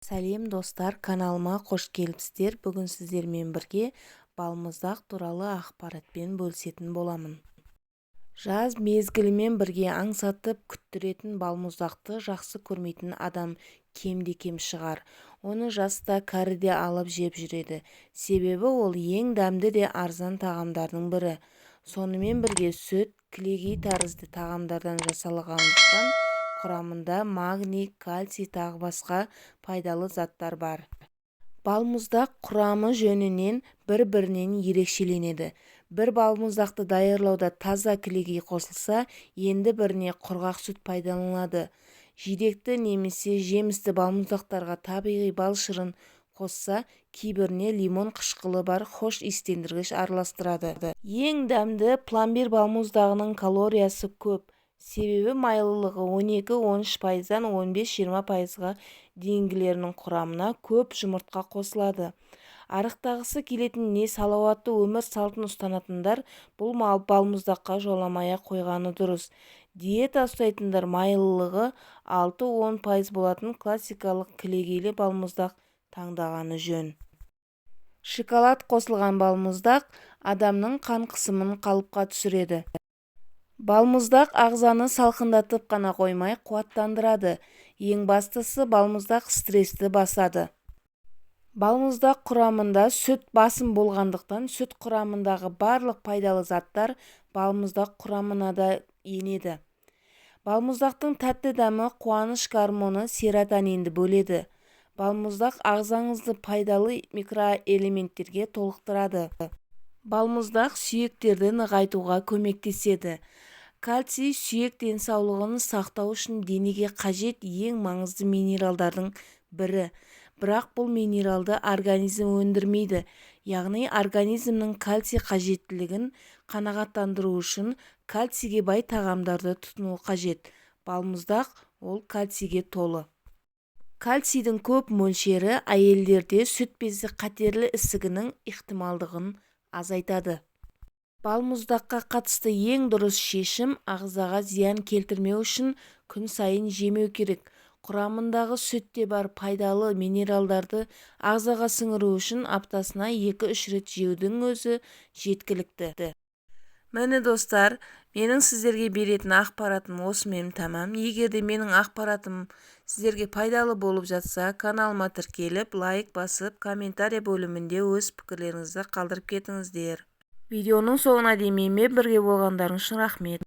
Сәлем, достар! Каналыма қош келіпсіздер! Бүгін сіздермен бірге балмұздақ туралы ақпаратпен бөлісетін боламын. Жаз мезгілімен бірге аңсатып күттіретін балмұздақты жақсы көрмейтін адам кемде-кем шығар. Оны жас та, кәрі де алып жеп жүреді. Себебі ол ең дәмді де арзан тағамдардың бірі. Сонымен бірге сүт, кілегей тәрізді тағамдардан жасалғандықтан құрамында магний, кальций тағы басқа пайдалы заттар бар. Балмұздақ құрамы жөнінен бір-бірінен ерекшеленеді. Бір балмұздақты даярлауда таза кілегей қосылса, енді біріне құрғақ сүт пайдаланылады. Жидекті немесе жемісті балмұздақтарға табиғи бал шырын қосса, кейбіріне лимон қышқылы бар хош иістендіргіш араластырады. Ең дәмді пломбир балмұздағының калориясы көп. Себебі майлылығы 12-13%-дан 15-20%-ға дейінгілерінің құрамына көп жұмыртқа қосылады. Арықтағысы келетін не салауатты өмір салтын ұстанатындар бұл балмұздаққа жоламай-ақ қойғаны дұрыс. Диета ұстайтындар майлылығы 6-10% болатын классикалық кілегейлі балмұздақ таңдағаны жөн. Шоколад қосылған балмұздақ адамның қан қысымын қалыпқа түсіреді. Балмұздақ ағзаны салқындатып қана қоймай, қуаттандырады. Ең бастысы, балмұздақ стрессті басады. Балмұздақ құрамында сүт басым болғандықтан, сүт құрамындағы барлық пайдалы заттар балмұздақ құрамына да енеді. Балмұздақтың тәтті дәмі қуаныш гормоны серотонинді бөледі. Балмұздақ ағзаңызды пайдалы микроэлементтерге толықтырады. Балмұздақ сүйектерді нығайтуға көмектеседі. Кальций сүйек денсаулығын сақтау үшін денеге қажет ең маңызды минералдардың бірі. Бірақ бұл минералды организм өндірмейді. Яғни организмнің кальций қажеттілігін қанағаттандыру үшін кальцийге бай тағамдарды тұтыну қажет. Балмұздақ ол кальцийге толы. Кальцийдің көп мөлшері әйелдерде сүт безі қатерлі ісігінің ықтималдығын азайтады. Балмұздаққа қатысты ең дұрыс шешім ағзаға зиян келтірмеу үшін күн сайын жемеу керек. Құрамындағы сүтте бар пайдалы минералдарды ағзаға сіңіру үшін аптасына 2-3 рет жеудің өзі жеткілікті. Міне, достар, менің сіздерге беретін ақпаратым осымен тәмам. Егер де менің ақпаратым сіздерге пайдалы болып жатса, каналыма тіркеліп, лайк басып, комментарий бөлімінде өз пікірлеріңізді қалдырып кетіңіздер. Видеоның соңына дейін менімен бірге болғандарыңыз үшін рахмет.